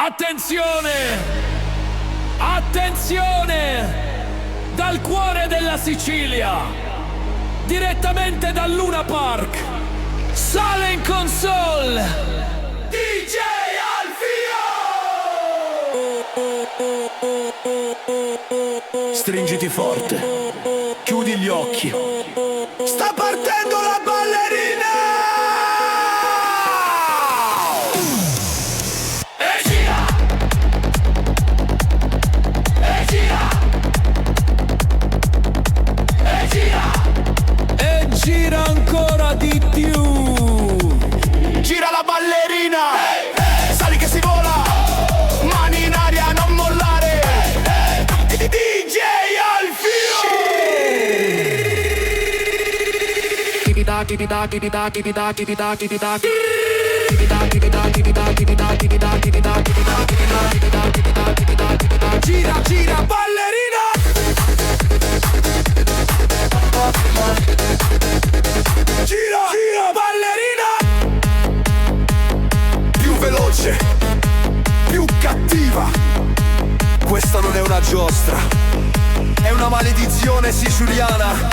Attenzione! Attenzione! Dal cuore della Sicilia, direttamente dal Luna Park, sale in console DJ Alfio! Stringiti forte, chiudi gli occhi. Sta partendo la ballerina! E gira! E gira! E gira! E gira ancora di più! Gira la ballerina! Sali che si vola! Mani in aria, non mollare! DJ Alfio! Gira, gira, ballerina! Gira, gira, ballerina! Più veloce, più cattiva. Questa non è una giostra, è una maledizione siciliana.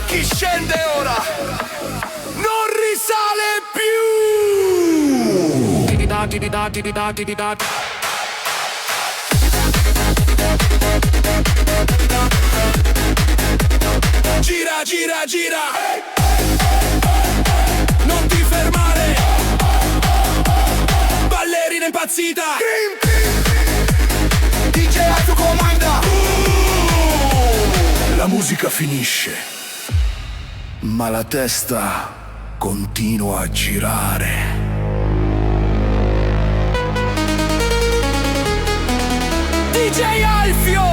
Chi scende ora non risale più! Gira, gira, gira! Non ti fermare! Ballerina impazzita! DJ Alfio comanda! La musica finisce, ma la testa continua a girare. DJ Alfio!